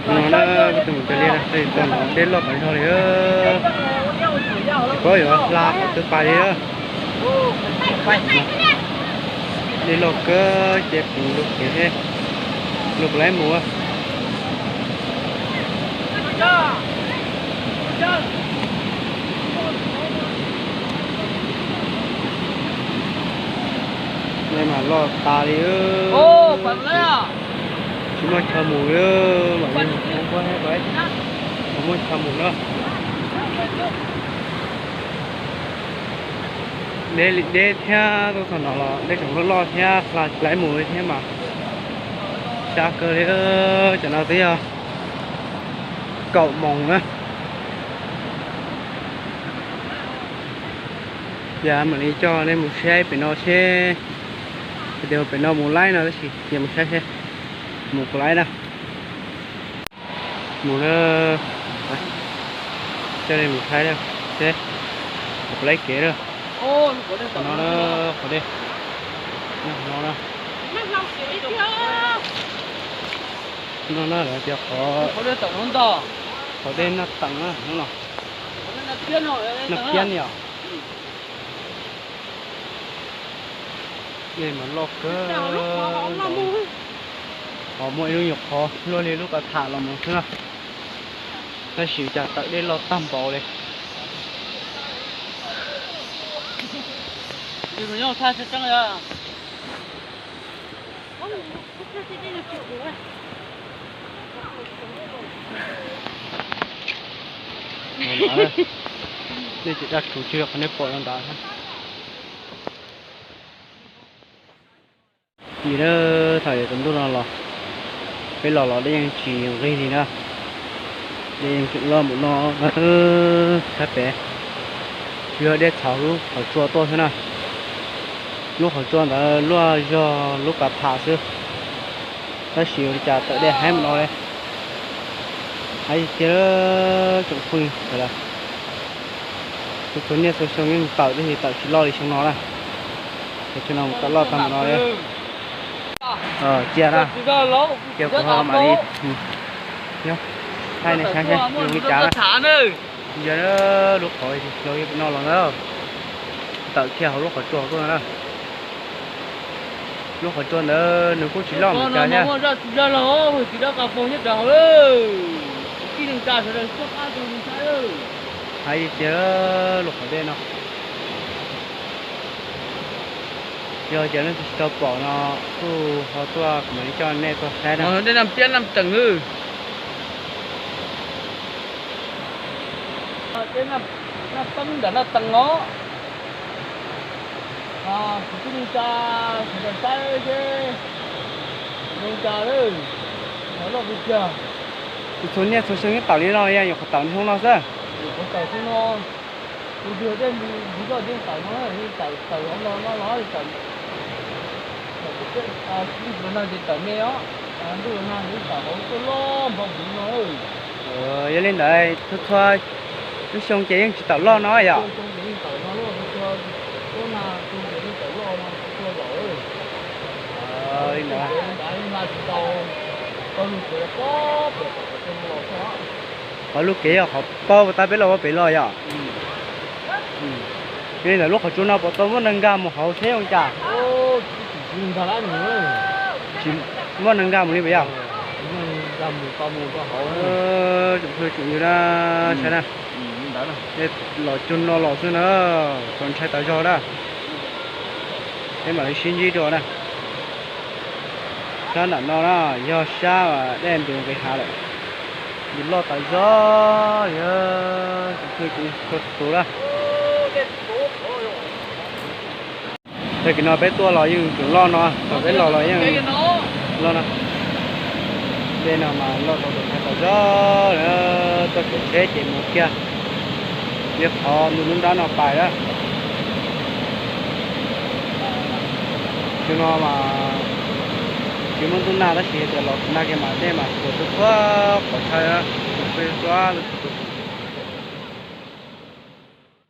No na, kuv tus mus cov liaj na, tau no dej loj tas zog li. Tsis paub yuav hla qhov twg pais li. Dej loj kawg ces kuv lug kev, lug kuv laiv mus. Dej mas loj tas li, tsis muaj chaw mus li, mam li mus, tsis muaj chaw mus na. Deb li deb thiab, tuaj txog no los dej tseem loj loj thiab, hla tsis laiv mus li thiab mas. Sab kawg li, cov no twb yog kaum moos na. Ces mam li coj nej mus saib pem no seb, hais tias pem no mus laib no tab sis ces mus saib seb, mus kuv laiv na. Mus na, coj nej mus saib na, seb, kuv laiv kev na. Qhov no na, qhov dej no na. No na, lawv tias qhov, qhov dej Naj Teem na, hnub no Naj Piab yom. Dej mas loj kawg, ho muaj ib lub nyuam qhov luaj li lub kav tham los mus xwb na. Tab sis cas tawm dej loj tag npaum li. Nej tsis daj tsuv tsis yog qhov nej pom no ntag. Vim na, thaum yuav tsaus ntuj no los, peb los los dej yeej tsis nqig li na. Dej yeej tseem loj npaum no, sab pem tsuas yog dej txhawv lub qhov tsua tuaj xwb na. Lub qhov tsua ntawd luaj zog lub kav tham xwb, tab sis ua li cas tawm dej heev npaum no li. Hais tias tsoom phooj ywg sawv daws, txhua niaj txhua xyoo yeej tawm, tab sis tawm tsis loj li xyoo no na. Xyoo no mus tawm loj tag npaum no li. Cia na, cia kuv ho mam li nyob thaij nej saib seb zoo li cas na. Yog lub qhov no los na, tawm kiag hauv lub qhov tsua tuaj na. Lub qhov tsua ntawd nws kuj tsis loj mus cas thiab. Hais tias lub qhov dej no, yog tias leej twg tsis tau pom no kuj ho tuaj, kuv mam li coj nej tuaj saib na. Dej Naj Piab Naj Teem. Dej Naj Teem, Naj Teem os. Kuv tsis tsa sawv daws saib seb zoo cas lawm. Loj kawg kiag. Txhua niaj txhua xyoo yeej tawm li no, yog nyuam qhuav tawm hnub no xwb. Nyuam qhuav tawm hnub no. Tus twg dej ntws zoj ces tawm no, tawm tawm hauv no no los tawm, tawm no ces tawm me os, ntuj los nag ces tawm hauv tuaj loj npaum no. Yog li ntawd txhua txhua lub xyoo ces yeej tsis tawm loj no yom. Li ntawd. Qhov lub kev yog qhov paub tab peb los ua pem los yom. Yog li ntawd lub qhov tsua no puas tau muaj neeg nkag mus hauv thiab zoo cas? Tsis muaj neeg nkag mus li puas yog? Tsoom phooj ywg na, saib na, los cuag no los xwb na, txaus ntshai tas zog na. Peb mam li sib ntsib dua na. Sab nram no na, yog sab dej ntus nqis hav lawm, nws loj tas zog li, tsoom phooj ywg txhua tus na. Tag kis no peb tuaj los yeej tseem loj no, thaum peb los los yeej loj no. Dej no mas loj tau txaus ntshai tas zog, tuaj caum tsheb ces mus kiag li qhov ntu nruab nrab no pais na. Xyoo no mas tsis muaj ntuj nag tab sis tias los nag kiag mas dej mas tuaj txhua qhov chaw, tuaj txhua lub txhua tus.